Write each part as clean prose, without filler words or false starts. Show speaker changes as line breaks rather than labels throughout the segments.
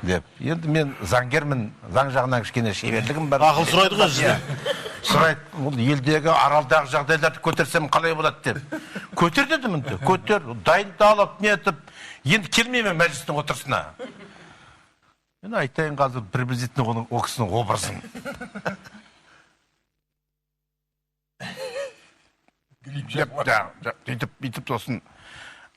Деп. Енді мен заңгермін, заң жағынан кішкене шеберлігім бар.
Ақыл сұрайды ғой сізден.
Сұрайды, ол елдегі аралдағы жағдайларды көтерсем қалай болады деп. Көтер дедім енді, көтер, дайындалып, нетіп, енді келмеймін мәжілістің отырысына. Мен айтайын қазір приблизительно оның ол кісінің образын. Деп, бүйтіп, бүйтіп сосын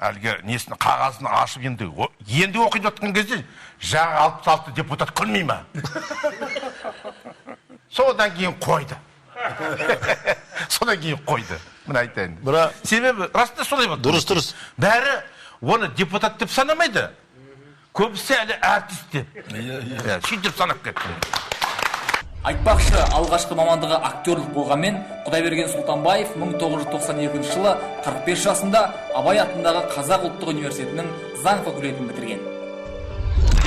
әлгі несін, қағазын ашып енді, енді оқиды жатқан кезде жаңа 66 депутат күлмей ма? Содан кейін қойды. Содан кейін қойды. Міне айтайын.
Бірақ
себебі расында солай болды.
Дұрыс, дұрыс.
Бәрі оны депутат деп санамайды. Көбісі әлі әртіс деп. Иә, сөйтіп санап кетті.
Айтпақшы, алғашқы мамандығы актерлік болғанмен, Құдайберген Сұлтанбаев 1992 жылы 45 жасында Абай атындағы Қазақ ұлттық университетінің заң факультетін бітірген.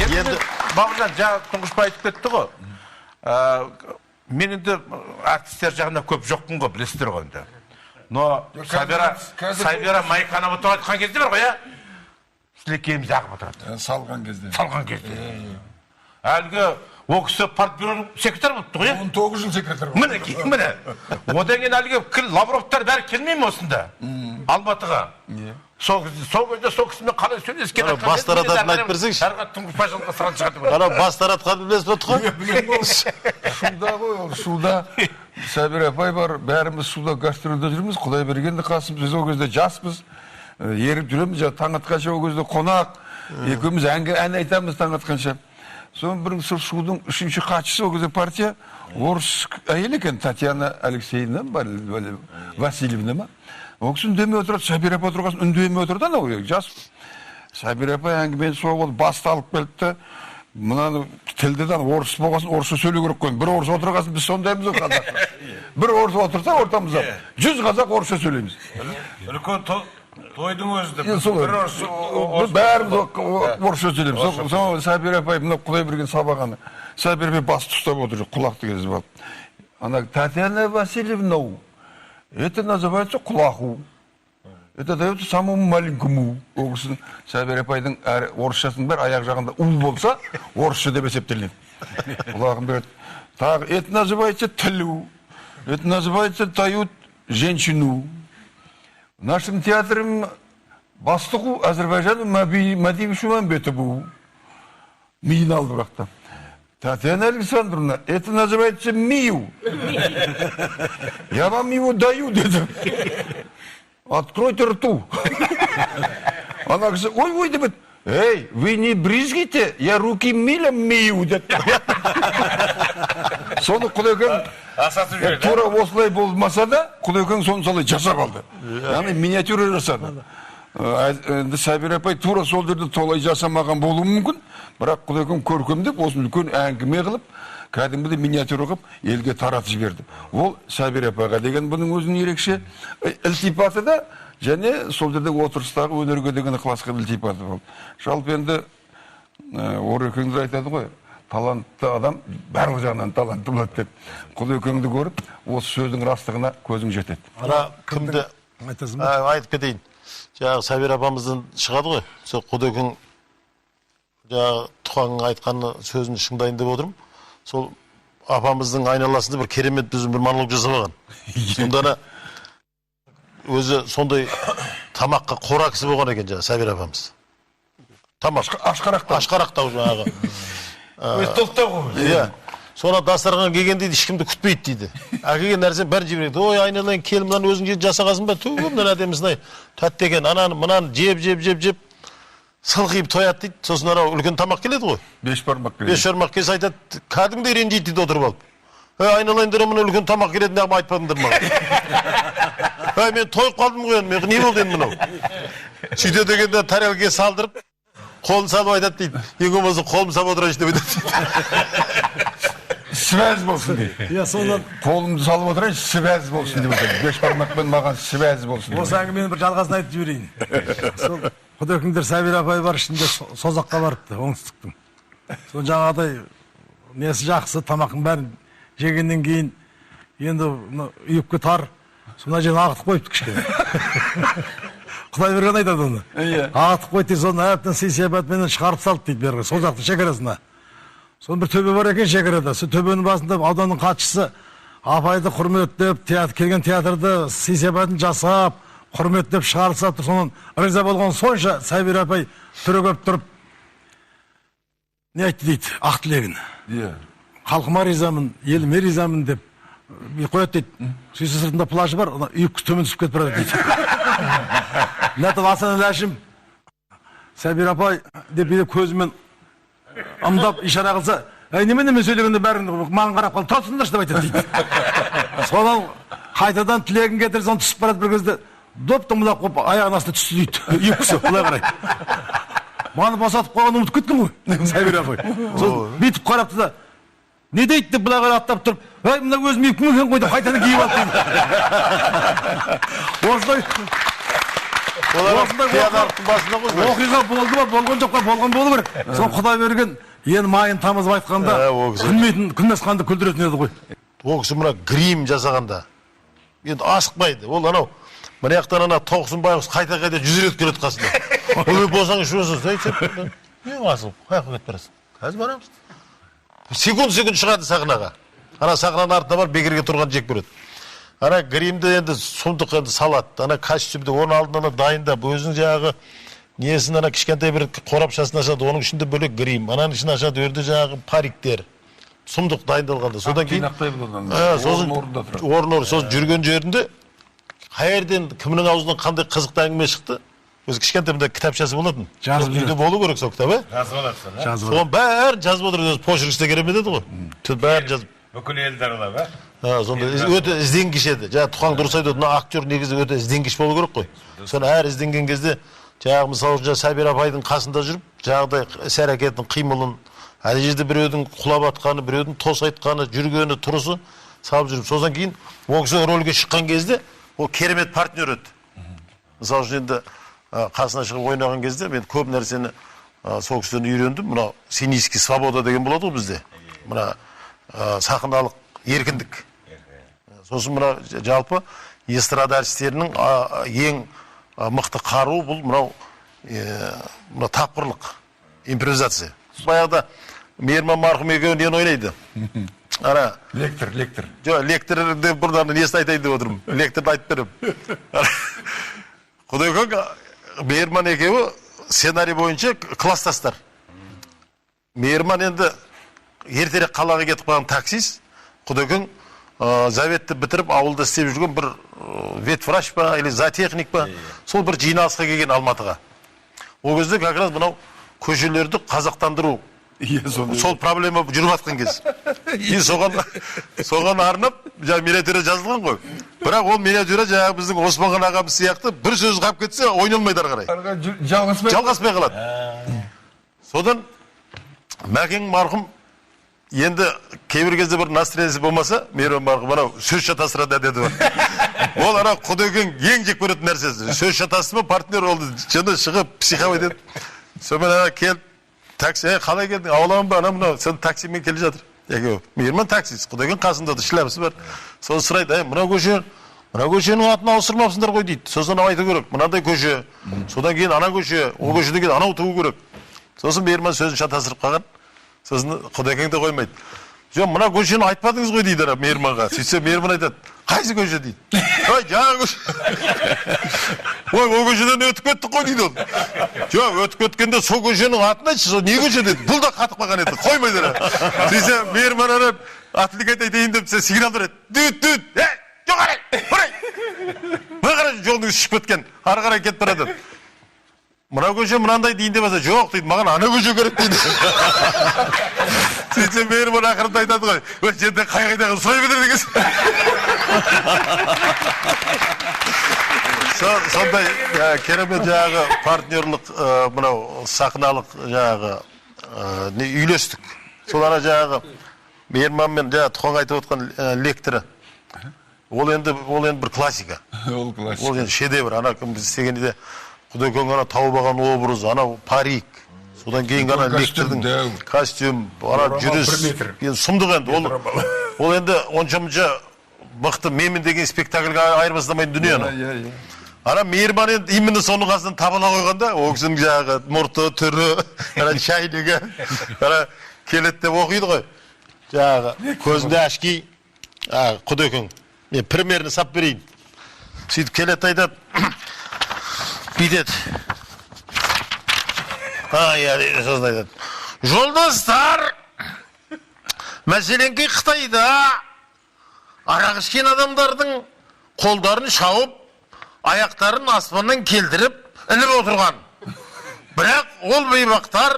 Енді Бауыржан, жаңа Тұңғышбай айтып кетті ғой. Мен енді әртістер жағында көп жоқпын ғой, білесіздер ғой енді. Но Сабира Майқанова туралы айтқан кезде бар ғой, иә? Сілекейіміз ағып отырады.
Салған кезде.
Салған кезде. Әлгі ол кісі партбюроның секретарь болыпты ғой, иә?
19 жыл секретарь болды.
Мінекей, міне. Одан кейін әлгі Лавровтар бәрі келмей ме осында? Алматыға. Сол кезде сол кісімен қалай сөйлескен
Ана бас тарататынын айтып берсеңші.
Әрі Тұңғышбай жылға саған шығады деп
Ана бас таратқанын білесіз бе, Тұқан?
Білемін ғой. Шуда ғой ол, Шуда. Сабира апай бар, бәріміз Шуда гастрольде жүрміз. Құдайберген де қасымыз, біз ол кезде жаспыз. Еріп жүреміз, таң атқанша ол кезде қонақ. Екеуміз ән айтамыз таң атқанша. Соның бір сол Шудың үшінші хатшысы ол кезде партия орыс әйел екен, Татьяна Алексеевна ба, Васильевна ма? Ол кісі үндемей отырады, Сабира апа отырған соң үндемей отырды анау жас. Сабира апай әңгімені соғып алып, басты алып келді де, мынаны тілді де орыс болған соң орысша сөйлеу керек қой. Бір орыс отырған соң біз сондаймыз ғой қазақ. Бір орыс отырса ортамызда 100 қазақ орысша сөйлейміз.
Үлкен тойдың өзі де
Енді солай.
бір орыс,
Біз бәріміз орысша сөйлейміз. Сол Сабира апай мына Құдайберген сабағаны. Сабира апай басты ұстап отыр, құлақты кезіп алып. Ана Татьяна Васильевна, это называется құлақу. Это дается самому маленькому. Ол кісінің Сабира апайдың орысшасының бәрі аяқ жағында у болса, орысша деп есептелінеді. Құлағын береді. Тағы, это называется тілу. Это называется дают женщину. Нашим театрым бастығу Азербайжану Мадиевичу Мамбетову. Миын алды бірақ та. Татьяна Александровна, это называется мию. Я вам его даю, деді. Откройте рту. Ана кісі, ой, ой, деп еді. Эй, вы не брызгайте, я руки милем мию, деді. Соны Құдекең
Асатып жіберді.
Тура осылай болмаса да, Құдекең соны солай жасап алды. Яғни миниатюра жасады. Енді Сабира апай тура сол жерде солай жасамаған болуы мүмкін, бірақ Құдекең көркемдеп, осыны үлкен әңгіме қылып, кәдімгідей миниатюра қылып елге таратып жіберді. Ол Сабира апайға деген бұның өзінің ерекше ілтипаты да, және сол жерде отырыстағы өнерге деген ықыласқа ілтипаты болды. Жалпы енді Орекеңдер айтады ғой, талантты адам барлық жағынан талантты болады деп. Құдекеңді көріп, осы сөздің растығына көзің жетеді.
Ана кімді
Айтасың ба?
Айтып кетейін. Жаңағы Сабира апамыздан шығады ғой. Сол Құдекең жаңағы Тұқаңның айтқан сөзін шыңдайын деп отырмын. Сол апамыздың айналасында бір керемет біздің бір монолог жасап алған. Сонда ана өзі сондай тамаққа қора кісі болған екен жаңағы Сабира апамыз. Тамақ.
Ашқарақтау.
Ашқарақтау жаңағы.
Өзі толықтау ғой.
Иә. Соны дастархан келген дейді, ешкімді күтпейді дейді. Әкелген нәрсені бәрін жеп береді. Ой, айналайын, кел, мынаны өзің жеп жасағансың ба? Ту, мынаны әдемісін-ай. Тәтті екен, ананы, мынаны жеп, жеп, жеп, жеп. Сылқиып тояды дейді. Сосын анау үлкен тамақ келеді ғой.
Беш бармақ келеді.
Беш бармақ келсе айтады, кәдімгідей ренжиді дейді отырып алып. Ей, айналайындар, мына үлкен тамақ келеді, неғып айтпадыңдар маған? Ей, мен тойып қалдым ғой енді, мен не болды енді мынау? Сөйтеді дегенде тарелкеге салдырып, қолын салып айтады дейді. Ең болмаса қолым салып отырайыншы деп айтады.
Связь болсын дейді.
Иә, содан
Қолымды салып отырайыншы, связь болсын деп айтады. Беш бармақпен маған связь болсын деп
Осы әңгіменің бір жалғасын айтып жіберейін. Сол Құдекеңдер Сабира апай бар ішінде Созаққа барыпты, оңтүстіктің. Сол жаңағыдай несі жақсы, тамақтың бәрін жегеннен кейін енді мына үйіпке тар, сол мына жерін ағытып қойыпты кішкене. Құдайберген айтады оны.
Иә.
Ағытып қойды дейді, соны әбден сый сияпатменен шығарып салды дейді бері, сол жақтың шекарасына. Соны бір төбе бар екен шекарада. Сол төбенің басында ауданның хатшысы апайды құрметтеп, келген театрды сый сияпатын жасап, құрметтеп шығарып салып, сонан риза болған сонша Сәбира апай түрегеп тұрып не айтты дейді, ақ тілегін.
Иә.
Халқыма ризамын, еліме ризамын деп қояды дейді. Сөйтсе сыртында плажы бар, ана үйіп төмен түсіп кетіп барады дейді. Нәтіп Асан Әшім Сәбира апай деп бүйтіп көзімен ымдап ишара қылса, әй немене мен сөйлегенде бәрін маған қарап қалып тұра тұрсыңдаршы деп айтады дейді. Содан қайтадан тілегін кетіріп, соны түсіп барады бір кезде доп домалап қойып аяғының астына түсті дейді. Үйіп былай қарай. Маны босатып қойғанын ұмытып кеткен ғой Сәбира апай. Сосын бүйтіп қарапты да, не дейді деп былай қарай аттап тұрып, әй мына өзім үйіпкім екен ғой деп қайтадан киіп алды дейді. Осындай оқиға болды ма, болған жоқ па, болған болу керек. Сол Құдайберген енді майын тамызып айтқанда күлмейтін, күлмес қанды күлдіретін еді ғой.
Ол кісі мына грим жасағанда енді асықпайды. Ол анау мына жақтан ана Тоқсын байғұс қайта-қайта 100 рет келеді қасында. Ой, болсаң ішесің, не асығып, қаяққа кетіп барасың? Қазір барамыз. Секунд-секунд шығады сахнаға. Ана сахнаның артына барып бекерге тұрған жек көреді. Ана гримді енді сұмдық енді салады. Ана костюмді оның алдын ала дайындап, өзінің жаңағы несін ана кішкентай бір қорапшасын ашады, оның ішінде бөлек грим, ананың ішін ашады, өрде жаңағы париктер. Сұмдық дайындалғанда. Содан кейін сосын орын сосын жүрген жерінде қай жерден кімнің аузынан қандай қызықты әңгіме шықты? Өзі кішкентай мындай кітапшасы болатын.
Жазып
үйде болу керек сол кітап, ә?
Жазып аласың, ә?
Жазып.
Соның бәрін жазып отырды, өзі почеркісі де керемет еді ғой. Бәрін жазып.
Бүкіл елді аралап, ә?
Сонда өте ізденгіш еді. Жаңа Тұқаң дұрыс айтады, мына актер негізі өте ізденгіш болу керек қой. Соны әр ізденген кезде жаңағы мысалы үшін Сәбира апайдың қасында жүріп, жаңағыдай іс әрекетін, қимылын, ана жерде біреудің құлап атқаны, біреудің тос айтқаны, жүргені, тұрысы салып жүріп. Содан кейін ол кісі рөлге шыққан кезде ол керемет партнер еді. Мысалы үшін енді қасына шығып ойнаған кезде мен көп нәрсені сол кісіден үйрендім. Мына сценический свобода деген болады ғой бізде. Мына сахналық еркіндік. Сосын мына жалпы эстрада әртістерінің ең мықты қаруы бұл мынау мына тапқырлық, импровизация. Баяғыда Мейірман марқұм екеуі нені ойнайды? Ана
лектор, лектор.
Жоқ, лекторды бұрын несін айтайын деп отырмын. Лекторды айтып беремін. Құдайкөң Мейірман екеуі сценарий бойынша класстастар. Мейірман енді ертерек қалаға кетіп қалған таксист, Құдайкөң заветті бітіріп ауылда істеп жүрген бір ветврач па или зоотехник па, сол бір жиналысқа келген Алматыға. Ол кезде как раз мынау көшелерді қазақтандыру сол проблема жүріп жатқан кез. И соған арнап жаңа миниатюра жазылған ғой. Бірақ ол миниатюра жаңағы біздің Оспанхан ағамыз сияқты бір сөз қалып кетсе ойналмайды ары қарай. Жалғаспай қалады. Содан Мәкең марқұм енді кейбір кезде бір настроениесі болмаса, Мейірман марқұм анау сөз шатастырады әдеті бар. Ол ана Құдайкөң ең жек көретін нәрсесі. Сөз шатасты ма партнер ол жыны шығып психовать етеді. Сонымен ана келіп такси, қалай келдің, ауламын ба, ана мынау, сен таксимен келе жатыр. Екеуі. Мейірман таксист, Құдайкөң қасында да шляпасы бар. Соны сұрайды, мына көше, мына көшенің атын ауыстырмапсыңдар ғой дейді. Сосын айту керек, мынандай көше, содан кейін ана көше, ол көшеден кейін анау тұру керек. Сосын Мейірман сөзін шатастырып қалған. Сосын Құдайкөң де қоймайды. Жоқ, мына көшені айтпадыңыз ғой дейді ана Мейірманға. Сөйтсе Мейірман айтады, қайсы көше дейді. Ой, жаңа көше. Ой, ол көшеден өтіп кеттік қой дейді ол. Жоқ, өтіп кеткенде сол көшенің атын айтшы, сол не көше деді. Бұл да қатып қалған еді, қоймайды ана. Сөйтсе Мейірман ана отвлекать етейін деп сигнал береді. Дүт, дүт, ей, жоқ қарай, бұрай. Былай қарай жолдың шығып кеткен, ары қарай кетіп барады. Мына көше мынандай дейін деп аса, жоқ дейді, маған ана көше керек дейді. Сөйтсе Мейірман ақырында айтады ғой, өй, жерде қай-қайдағы сұрай береді екенсің. Сондай керемет жаңағы партнерлық, мынау сахналық жаңағы үйлестік. Сол ана жаңағы Мейірман мен жаңағы Тұқаң айтып отқан лекторы. Ол енді бір классика.
Ол классика.
Ол енді шедевр. Ана кім біз істегенде Құдайкөң ана тауып алған образ, анау парик, содан кейін ана лектордың костюм, ана жүріс, енді сұмдық енді. Ол енді онша-мұнша мықты менмін деген спектакльге айырбастамайтын дүние анау. Ана Мейірман енді именно соның қасынан табыла қойғанда, ол кісінің жаңағы мұрты, түрі, ана шайнегі, ана келеді деп оқиды ғой. Жаңағы көзінде очки, Құдекең, мен примерін сап берейін. Сөйтіп келеді айтады, бүйтеді. Сосын айтады. Жолдастар, мәселенки Қытайда арақ ішкен адамдардың қолдарын шауып, аяқтарын аспаннан келтіріп, іліп отырған. Бірақ ол бейбақтар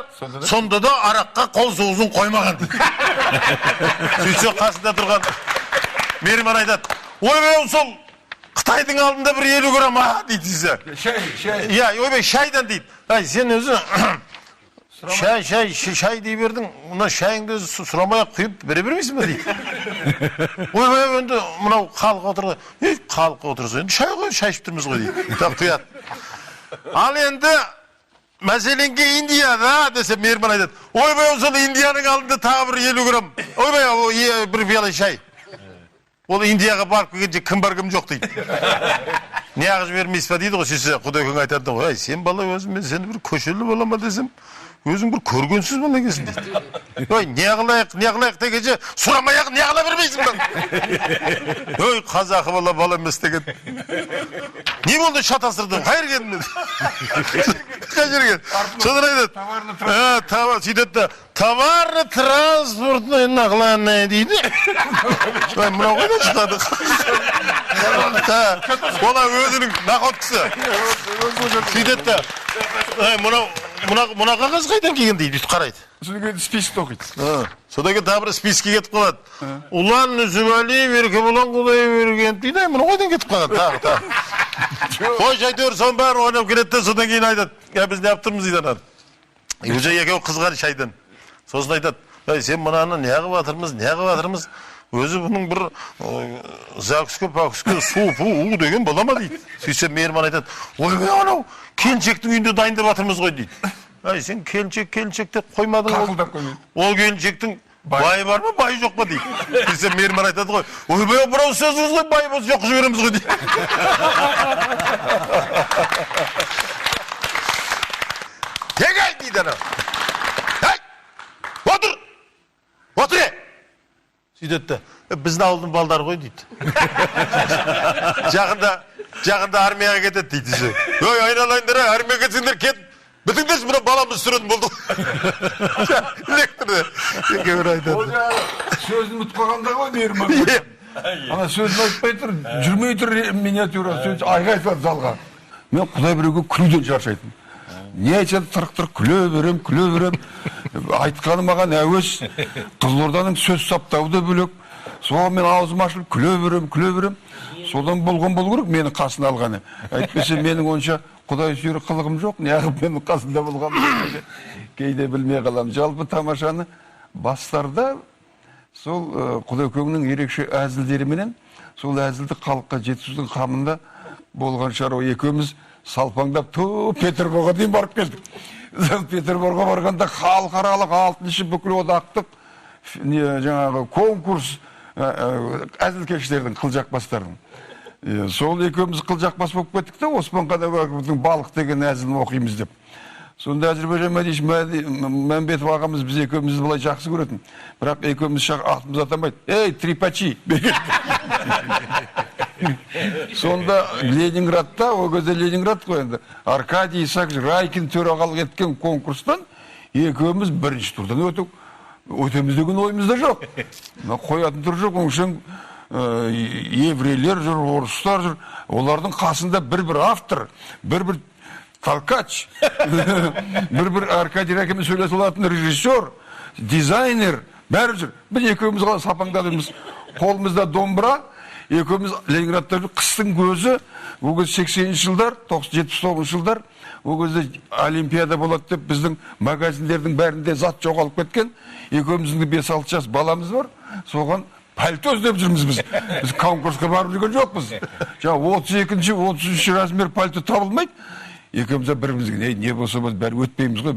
сонда да араққа қол соғысын қоймаған. Сөйтсе қасында тұрған Мейірман айтады, ойбай, сол Қытайдың алдында бір 50 грамм, а, дейді десе.
Шай, шай.
Иә, ойбай, шайдан дейді. Ай, сен өзі шай, шай, шай дей бердің, мына шайыңды өзі сұрамай-ақ құйып бере бермейсің бе дейді. Ойбай, енді мынау халық отыр ғой. Ей, халық отырса, енді шай ғой, шай ішіп тұрмыз ғой дейді. Так құяды. Ал енді мәселенге Индияда десе Мейірман айтады. Ойбай, сол Индияның алдында тағы бір 50 грамм. Ойбай, бір пиала шай. Ол Индияға барып келгенше кім бар кім жоқ дейді. Неғып жібермейсіз ба дейді ғой, сөйтсе Құдекең айтады ғой, ай, сен бала өзім, мен сені бір көшелі бала ма десем, өзің бір көргенсіз бала екенсің дейді. Ой, не қылайық, не қылайық дегенше, сұрамай-ақ не қыла бермейсің ба? Ой, қазақы бала бала емес деген. Не болды, шатастырдым, қайыр келдім. Қай жерге? Содан айтады. Товар, сөйтеді да, товарно-транспортный накладная дейді. Ой, мынау қайдан шығады? Ол өзінің находкасы. Сөйтеді да, мына қағаз қайдан келген дейді, бүйтіп қарайды.
Содан кейін список оқиды.
Содан кейін тағы бір списке кетіп қалады. Ұлан Нүсіпәлиев, Еркебұлан Құдайберген дейді, мына қайдан кетіп қалады, тағы, тағы. Қойшы, әйтеуір соның бәрін ойнап келеді де, содан кейін айтады, я біз не алып тұрмыз дейді ананы. Уже екеуі қызған шайдан. Сосын айтады, ей, сен мынаны не қылып жатырмыз, не қылып жатырмыз, өзі бұның бір закуска, пакуска, су, пу, у деген бола ма дейді. Сөйтсе Мейірман айтады, ойбай, анау келіншектің үйінде дайындап жатырмыз ғой дейді. Ай, сен келіншек, келіншек деп қоймадың.
Қақылдап қоймадың.
Ол келіншектің байы бар ма, байы жоқ па дейді. Сөйтсе Мейірман айтады ғой, ойбай, бір ауыз сөзіңіз ғой, байы болса жоқ жібереміз ғой дейді. Тегей дейді анау. Ей, отыр, отыр. Сөйтеді де, біздің ауылдың балдары ғой дейді. Жақында армияға кетеді дейді. Ой, айналайындар, армияға кетсеңдер кет. Бітіңдерші, мына баламыз сүретін болды. Лекторды екеуі айтады.
Ол жаңағы сөзін ұмытып қалғанда ғой Мейірман. Ана сөзін айтпай тұр, жүрмей тұр миниатюра, сөз айғай салады залға. Мен Құдай біреуге күлуден шаршайтын. Не айтса да тырқ-тырқ күле берем, күле берем. Айтқаны маған әуес. Қызылорданың сөз саптауы да бөлек. Соған мен аузым ашылып күле берем, күле берем. Содан болған болу керек мені қасына алғаны. Әйтпесе менің онша Құдай сүйер қылығым жоқ, неғып менің қасында болған кейде білмей қаламын. Жалпы тамашаны бастарда сол Құдекеңнің ерекше әзілдеріменен сол әзілді халыққа жеткізудің қамында болған шаруа. Екеуміз салпаңдап Петерборға дейін барып келдік. Петерборға барғанда халықаралық 6-шы бүкіл одақтық жаңағы конкурс әзілкештердің, қылжақбастардың. Сол екеуміз қылжақбас болып кеттік те, Оспан Қадабаковтың балық деген әзілін оқимыз деп. Сонда Әзірбайжан Мәдиевич Мәмбетов ағамыз біз екеумізді былай жақсы көретін. Бірақ екеуміз шақ атымыз атамайды. Ей, трипачи! Сонда Ленинградта, ол кезде Ленинград қой енді, Аркадий Исаакович Райкин төрағалық еткен конкурстан екеуміз бірінші турдан өтіп, өтеміз деген ойымызда жоқ. Қоятын түр жоқ, оның үшін еврейлер жүр, орыстар жүр. Олардың қасында бір-бір автор, бір-бір толкач, бір-бір Аркадий Райкинмен сөйлесе алатын режиссер, дизайнер, бәрі жүр. Біз екеуміз ғана сапаңдадымыз. Қолымызда домбыра, екеуміз Ленинградта жүріп, қыстың көзі, ол кезде 80-ші жылдар, 79-ші жылдар, ол кезде олимпиада болады деп біздің магазиндердің бәрінде зат жоғалып кеткен. Екеуміздің де 5-6 жас баламыз бар, соған пальто іздеп жүрміз біз. Біз конкурсқа барып жүрген жоқпыз. Жаңа 32-ші, 33-ші размер пальто табылмайды. Екеуміз де бірімізге, ей, не болса біз бәрі өтпейміз ғой.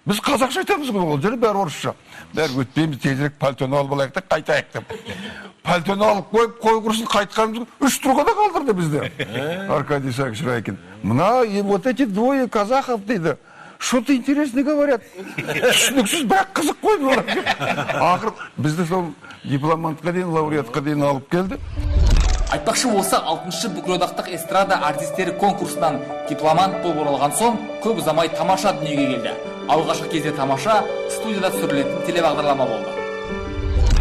Біз қазақша айтамыз ғой, ол жерде бәрі орысша. Бәрі өтпейміз, тезірек пальтоны алып алайық та қайтайық деп. Пальтоны алып қойып, қой құрысын қайтқанымыз 3 турға да қалдырды бізді. Аркадий Исаакович Райкин. Мына, вот эти двое казахов дейді. Что-то интересное говорят. Түсініксіз, бірақ қызық қой бұлар. Ақыры бізді сол дипломантқа дейін, лауреатқа дейін алып келді.
Айтпақшы, осы 6-шы бүкілодақтық эстрада артистері конкурсынан дипломант болып оралған соң, көп ұзамай тамаша дүниеге келді. Алғашқы кезде тамаша студияда түсірілетін телебағдарлама болды.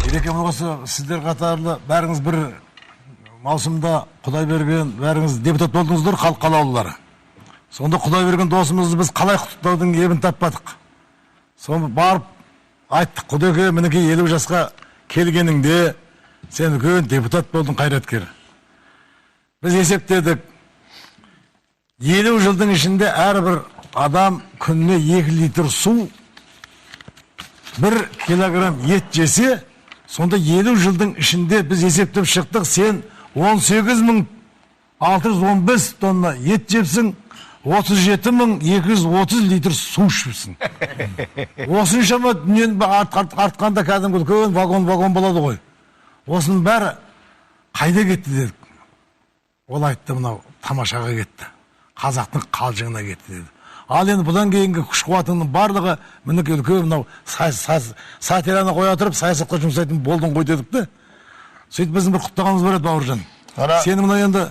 Ереке, осы сіздер қатарлы бәріңіз бір маусымда Құдайберген, бәріңіз депутат болдыңыздар, халық қалаулылары. Сонда Құдайберген досымызды біз қалай құттықтаудың ебін таппадық. Соны барып айттық, Құдеке, мінекей 50 жасқа келгеніңде сен үлкен депутат болдың, қайраткер. Біз есептедік, 50 жылдың ішінде әрбір адам күніне 2 литр су, 1 килограмм ет жесе, сонда 50 жылдың ішінде біз есептеп шықтық, сен 18 615 тонна ет жепсің, 37 230 литр су ішіпсің. Осыншама дүниені артқанда кәдімгі үлкен вагон-вагон болады ғой. Осының бәрі қайда кетті дедік. Ол айтты, мынау тамашаға кетті. Қазақтың қалжыңына кетті деді. Ал енді бұдан кейінгі күш қуатыңның барлығы мінекей үлкен мынау сатираны қоя тұрып саясатқа жұмсайтын болдың ғой дедік те. Сөйтіп біздің бір құттығанымыз бар еді, Бауыржан. Сенің мына енді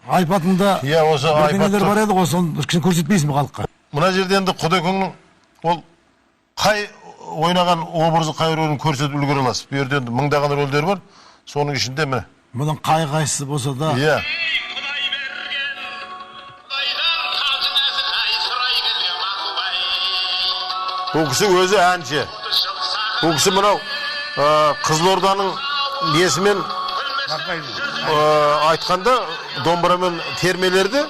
айпадыңда
иә, осы
бірдеңелер бар еді ғой, соны кішкене көрсетпейсің бе халыққа?
Мына жерде енді Құдекеңнің ол қай ойнаған образы, қай рөлін көрсетіп үлгере аласыз? Бұл жерде енді мыңдаған рөлдер бар. Соның ішінде міне.
Бұның қай қайсысы болса да.
Иә. Бұл кісі өзі әнші. Бұл кісі мынау Қызылорданың несімен айтқанда домбырамен термелерді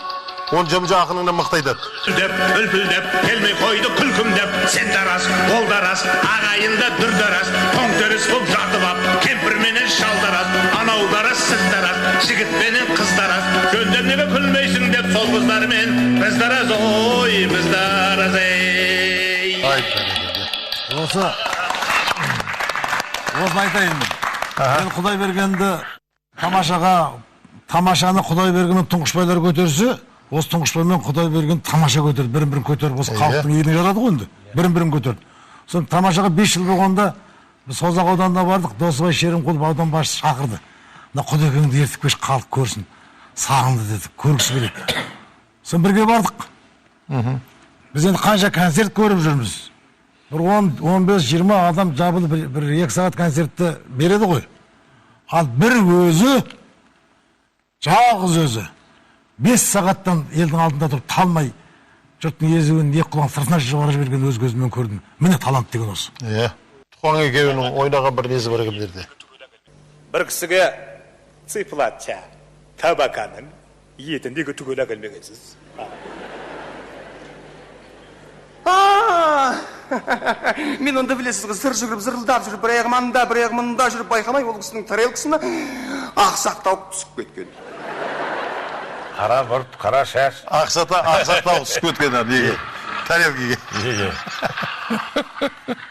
он жамжа ақыныңнан мықты айтады.
Деп үлпілдеп келмей қойды күлкім деп, сен де рас, ол да рас, ағайын да дүр де рас, тоң-теріс болып жатып ап, кемпір менен шал да рас, анау да рас, сіз де рас, жігіт менен қыз да рас, жөндеп неге күлмейсің деп сол қыздармен біз де рас, ой, біз де рас, ей.
Ай, бәрекелді.
Осыны айтайын мен. Мен Құдайбергенді тамашаға, тамашаны Құдайберген мен Тұңғышбайлар көтерсе, осы Тұңғышбай мен Құдайберген тамаша көтерді, бірін бірін көтеріп, осы халықтың еліне жарады ғой енді, бірін бірін көтерді. Соны тамашаға 5 жыл болғанда біз Созақ ауданына бардық, Досыбай Шерімқұлов аудан басшысы шақырды. Мына Құдекеңді ертіп келші, халық көрсін, сағынды деді, көргісі келеді. Соны бірге бардық. Біз енді қанша концерт көріп жүрміз. Бір 10, 15, 20 адам жабылып бір 2 сағат концертті береді ғой. Ал бір өзі, жалғыз өзі, 5 сағаттан елдің алдында тұрып талмай, жұрттың езуін екі құлағын сыртына шығарып жіберген өз көзіммен көрдім. Міне талант деген осы.
Иә. Тұқаң екеуінің ойнаған бір несі бар екен бұл жерде.
Бір кісіге цыплатча, табаканың етін неге түгел әкелмегенсіз?
Мен онда білесіз ғой, зыр жүгіріп, зырылдап жүріп, бір аяғым анда, бір аяғым мында жүріп, байқамай ол кісінің тарелкасына ақсақ тауық түсіп кеткен.
Қара мұрт, қара шаш.
Ақсақ тауық түсіп кеткен, неге? Тарелкаге.
Неге?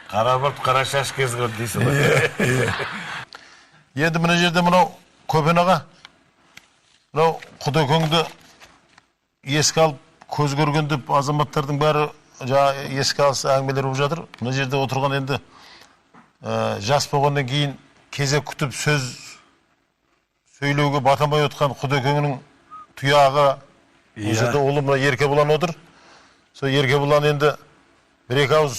Қара мұрт, қара шаш кез ғой дейсің ғой.
Енді мына жерде мынау Көпен аға, мынау Құдекеңді еске алып, көз көрген деп азаматтардың бәрі жаңа еске алыс әңгімелер болып жатыр. Мына жерде отырған енді жас болғаннан кейін кезек күтіп сөз сөйлеуге батамай отқан Құдекеңнің тұяғы, бұл жерде ұлы мына Еркебұлан отыр. Сол Еркебұлан енді бір екі ауыз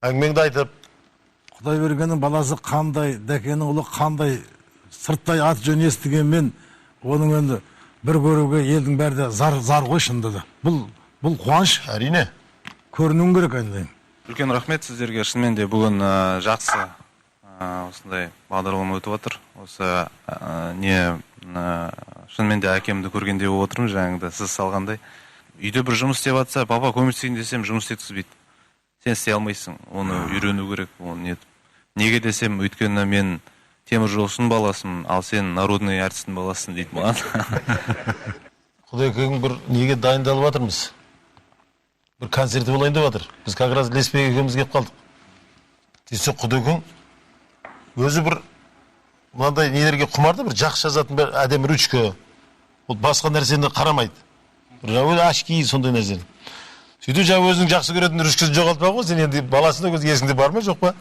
әңгімеңді айтып.
Құдайбергеннің баласы қандай, Дәкенің ұлы қандай, сырттай аты жөнін естігенмен оның енді бір көруге елдің бәрі де зар, зар ғой шынында да. Бұл қуаныш.
Әрине.
Көрінуің керек айналайын.
Үлкен рахмет сіздерге. Шынымен де бүгін жақсы осындай бағдарлама өтіп отыр. Осы не шынымен де әкемді көргендей болып отырмын, жаңағыда сіз салғандай. Үйде бір жұмыс істеп жатса, папа көмектесейін десем, жұмыс істеткізбейді. Сен істей алмайсың, оны үйрену керек, оны нетіп. Неге десем, өйткені мен теміржолшының баласымын, ал сен народный артистің баласысың дейді маған.
Құдекең, бір неге дайындалып жатырмыз? Бір концерті болайын деп жатыр. Біз как раз Лесбек екеуміз келіп қалдық. Сөйтсек, Құдекең өзі бір мынандай нелерге құмар да, бір жақсы жазатын бір әдемі ручка. Ол басқа нәрсені қарамайды. Бір жаңағы очки, сондай нәрсені. Сөйтіп жаңағы өзінің жақсы көретін ручкасын жоғалтпа ғой, сен енді баласың да, көз есіңде бар ма, жоқ па?